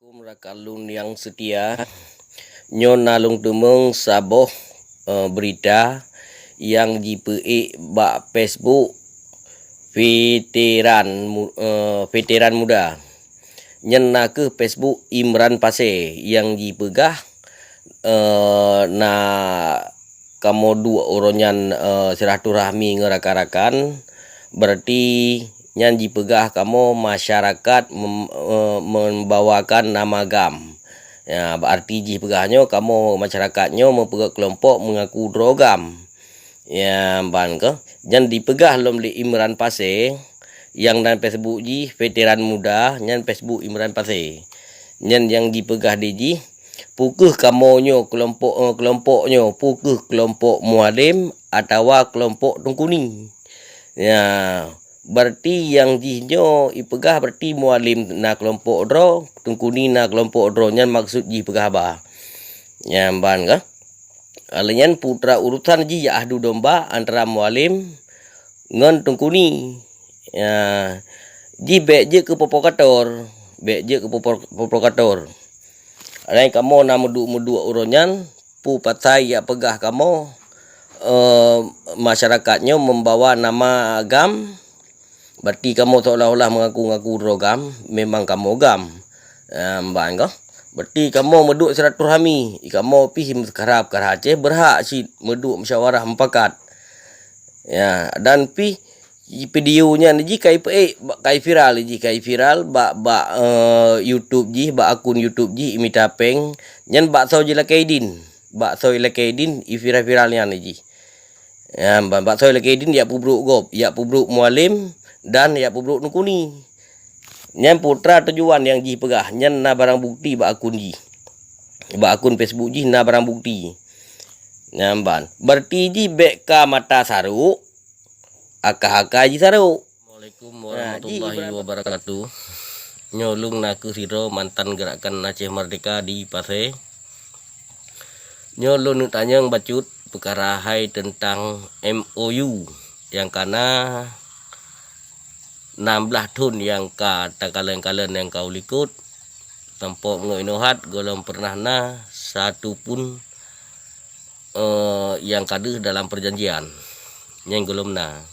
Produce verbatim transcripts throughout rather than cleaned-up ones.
Assalamualaikum rakan lôn nyang seutia. Nyoe na lôn teumeung saboh, eh, beurita nyang jipeuék bak Facebook Veteran Mu-, eh, Veteran Muda. Nyan na kheueh Facebook Imran Pasé nyang jipeugah, eh, na kamoe duek uroe nyan, eh, silaturahmi ngon rakan-rakan, berarti nyan jipeugah kamoe masyarakat mem-, eh, membawakan nama GAM. Ya, berarti jipeugah nyoe kamoe masyarakat nyoe meupeugah keulompok meungaku droe GAM. Ya, ban keuh. Nyan jipeugah lom lé Imran Pasé, nyang nan Facebook jih Veteran Muda, nyan Facebook Imran Pasé. Nyan nyang jipeugah di jih, peu kheueh kamoe nyoe keulompok, eh, keulompok nyoe, peu kheueh keulompok Mualem atawa keulompok Teungku Ni. Ya, berarti nyang jih nyoe ipeugah berarti Mualem na keulompok droe, Teungku Ni na keulompok droe, nyan maksud jih peugah haba. Nyan ban kah? Lheueh nyan putra urusan jih jak adu domba antara Mualem ngon Teungku Ni. Ya, jih bék jeuet keu provokator, bék jeuet keu provo-, provokator. Alai kamoe na meuduek-meuduek uroe nyan, peue pasai jak peugah kamoe, eh, masyarakat nyoe membawa nama GAM, berarti kamoe seolah-olah mengaku-ngaku droe GAM, memang kamoe GAM. Eh, ban kah? Berarti kamoe meuduek silaturahmi, kamoe pih meuseukara-peukara Aceh berhak cit meuduek musyawarah mufakat. Ya, dan pih video nyan jih ka ipeuék, ka viral jih, ka viral bak, bak, eh, YouTube jih, bak akun YouTube jih, imita péng. Nyan bak soe jilakée idin, bak soe ilakée idin, iviral-viral nyan jih. Ya, ban bak soe ilakée idin jak peubrok gob, jak peubrok Mualem dan jak peubrok Teungku Ni. Nyan putra tujuan nyang jih peugah, nyan na barang bukti bak akun jih. Bak akun Facebook jih na barang bukti. Nyan ban. Berarti jih bék ka mata sarok, aka-aka jih sarok. Assalamualaikum warahmatullahi wabarakatuh. Nyoe lôn na kheueh sidroe mantan Gerakan Aceh Merdeka di Pasé. Nyoe lôn neuk tanyong bacut peukara hai teuntang M O U nyang ka na nam blaih thon nyang ka takalon-kalon nyang ka u likot, tampok ngon inoe hat gohlom pernah na satu pun, eh, nyang ka deuh dalam perjanjian nyang gohlom na.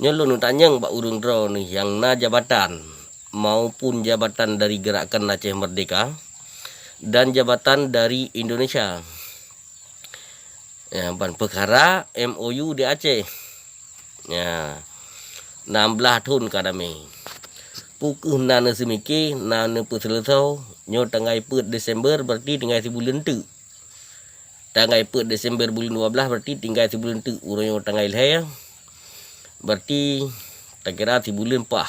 Nyoe lôn neuk tanyong bak ureuëng droeneueh nyang na jabatan maupun jabatan dari Gerakan Aceh Merdeka dan jabatan dari Indonesia. Ya, ban peukara M O U di Aceh. Ya, nam blaih thon ka damé. Peu kheueh na neuseumike, na neupeuseuleusoe, nyoe tanggai peuet Desember, berarti tinggai sibuleuen teuk. Tanggai peuet Desember buleuen dua blaih, berarti tinggai sibuleuen teuk, uroe nyoe tanggai lhée. Berarti takira sibuleuen paih.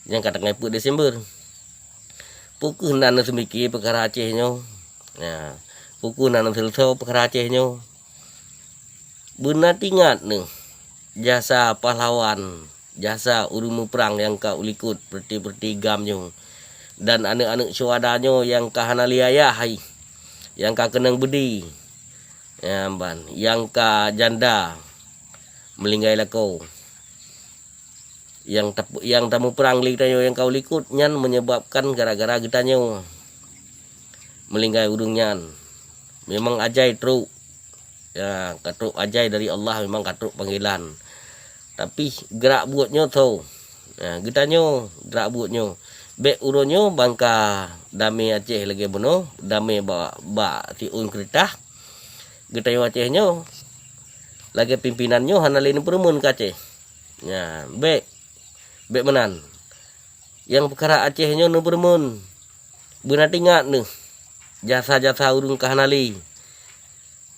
Nyang ka tanggai peuet Desember. Peu kheueh na neuseumike peukara Aceh nyoe. Ya, peu kheueh na neuseuleusoe peukara Aceh nyoe. Beuna teuingat neuh jasa pahlawan, jasa ureuëng muprang nyang ka u likot peureuti-peureuti GAM nyoe, dan aneuëk-aneuëk syuhada nyoe nyang ka hana lé ayah hai, nyang ka keunong beudé, ya, ban, nyang ka janda meulinggai lakoe. Nyang tap-, nyang tamuprang lé geutanyoe nyang ka u likot nyan meunyeubabkan gara-gara geutanyoe meulinggai ureuëng nyan. Memang ajai trok, ya, ka trok ajai dari Allah, memang ka trok panggilan. Tapi gerak buet nyoe tho, ya, geutanyoe gerak buet nyoe. Bék uroe nyoe bangka damé Aceh lagée bunoe, damé bak, bak siôn keureutah. Geutanyoe Aceh nyoe lagée pimpinan nyoe hana lé neupeureumeun keu Aceh. Ya, bék. Bék meunan. Nyang peukara Aceh nyoe neupeureumeun. Beuna teuingat neuh jasa-jasa ureuëng ka hana lé.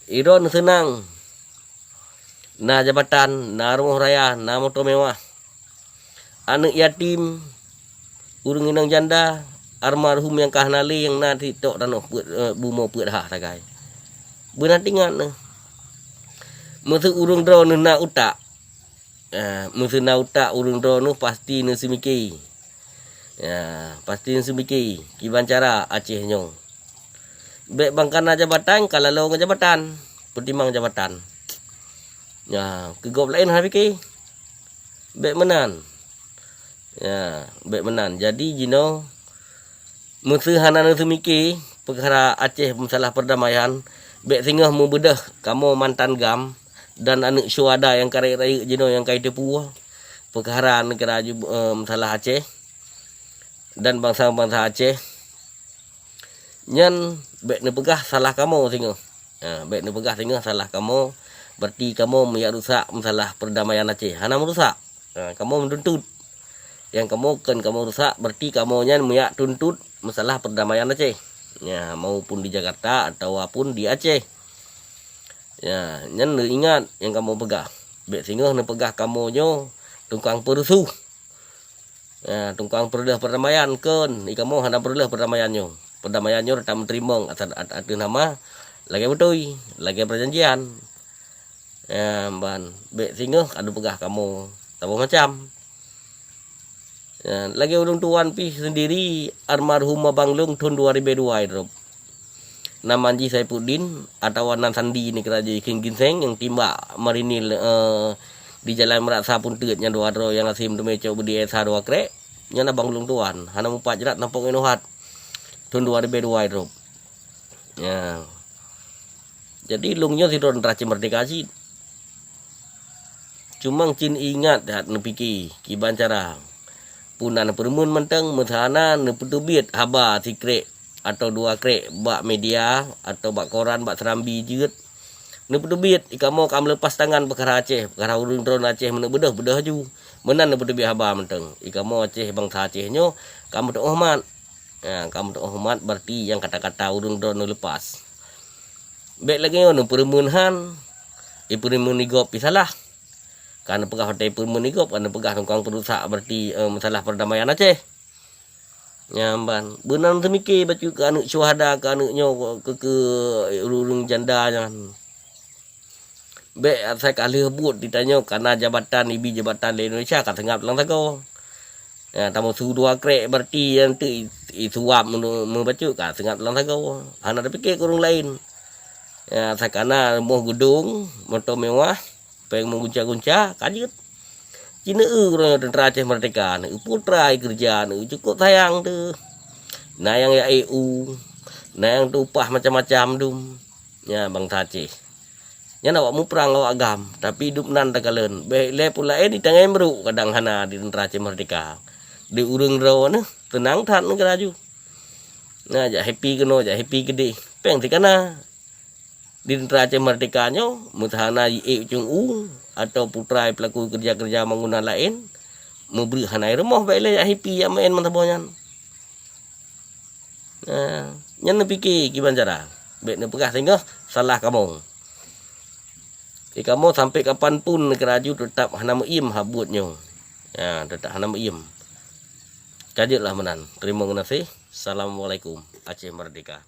Droeneuh seunang. Na jabatan, na rumoh raya, na moto mewah. Aneuëk yatim, ureuëng inong janda, almarhum nyang ka hana lé nyang na sitok tanoh peuet, eh, bumoe peuet ha sagai. Beuna teuingat neuh. Meuseu ureuëng droeneuh na utak, eh, meuseu na utak ureuëng droeneuh pasti neuseumike. Ya, pasti neuseumike kiban cara Aceh nyoe. Bék bangka na jabatan ka laloe ngon jabatan, peutimang jabatan. Ya, keu gob laén hana pike. Bék meunan. Ya, bék meunan. Jadi jinoe Meuseu hana neuseumike peukara Aceh masalah perdamaian, bék singoh meubeudôh kamoe mantan GAM dan aneuëk syuhada nyang ka rayeuk-rayeuk jinoe nyang ka jiteupue peukara neugara ju-, eh, masalah Aceh dan bansa-bansa Aceh. Nyan bék neupeugah salah kamoe singoh. Ha, bék neupeugah singoh salah kamoe, berarti kamoe meuyak rusak masalah perdamaian Aceh. Hana meurusak. Ha, kamoe meutuntut. Nyang kamoe kon kamoe rusak, berarti kamoe nyan meuyak tuntut masalah perdamaian Aceh. Ya, maupun di Jakarta atawa pun di Aceh. Ya, nyan neuingat nyang kamoe peugah. Bék singoh neupeugah kamoe nyoe tukang peureusuh. Ya, tukang peureuloh perdamaian kon, i kamoe hana peureuloh perdamaian nyoe. Perdamaian nyoe rata meuteurimong ata-, at-, ateueh nama lagée beutôi, lagée perjanjian. Ya, ban bék singoh ka neupeugah kamoe saboh macam. Ya, lagée ulôn tuan pih sendiri, almarhum abang lôn thon dua ribée dua droe. Nama jih Saifuddin atawa nan Sandi neukira jih King Ginseng nyang timbak marinir, eh, di Jalan Meurasa Punteut nyan dua droe nyang gasien teumé cok beudie sa dua krek. Nyan abang lôn tuan, hana mupat jrat nampok ngon uhat. Thon dua ribée dua droe. Ya. Jadi lôn nyoe sidroe teuntara Aceh Merdeka cit. Cuma cit ingat that neupike kiban cara. Puna neupeureumeun mantong, meusana neupeuteubiet haba sikrek atau dua krek bak media atau bak koran, bak seurambi jeuet. Neupeuteubiet, i kamoe ka meuleupas tangan peukara Aceh, peukara ureuëng droe Aceh meuneuk beudôh, beudôh aju. Meunan neupeuteubiet haba mantong. I kamoe Aceh, bansa Aceh nyoe ka meuteuôh mat. Ha, ka meuteuôh mat berarti nyang kata-kata ureuëng droe neulepas. Bék lagée nyoe neupeureumeun han, ipeureumeun igop pih salah. Ka neupeugah watée ipeureumeun igop, ka neupeugah tukang peurusak berarti, eh, masalah perdamaian Aceh. Nyan ban. Beunan teumike bacut keu aneuëk syuhada, keu aneuëk nyoe, keu, keu ureuëng janda nyan. Bék asai ka lheueh buet ditanyoe kana jabatan ibi jabatan lé Indonesia ka seungab lam sagoe. Ya, tameusu dua krek berarti nyan teuk i-, isuap meu-, meubacut ka seungab lam sagoe. Hana tapike keu ureuëng laén. Ya, asai kana rumoh geudong, moto mewah, péng meugunca-gunca, ka jeuet. Ci neueu uroe nyoe teuntara Aceh Merdeka, neueu putra i keureuja, neueu cukôp sayang teuh. Na nyang jak ék u, na nyang teuupah macam-macam dum. Nyan bansa Aceh. Nyan awak muprang awak GAM, tapi dum nan takalon. Bék lé peue laén itanggai meuruk kadang hana di teuntara Aceh Merdeka. Di ureuëng droe nyoe teunang that neugara ju. Na jak happy keunoe, jak happy keudeh. Péng sikana. Di teuntara Aceh Merdeka nyoe, meuhana jiék ucung u atau putra peulaku keureuja-keureuja bangunan laén, meubreueh hana i rumoh bék lé jak happy jak meu'en meusaboh nyan. Nah, nyan neupike kiban cara. Bék neupeugah singoh salah kamoe. Di kamoe sampai kapan pun neugara ju teutap hana meuiem hak buet nyoe. Ya, teutap hana meuiem. Ka jeuet lah meunan. Teurimong geunaséh. Assalamualaikum. Aceh Merdeka.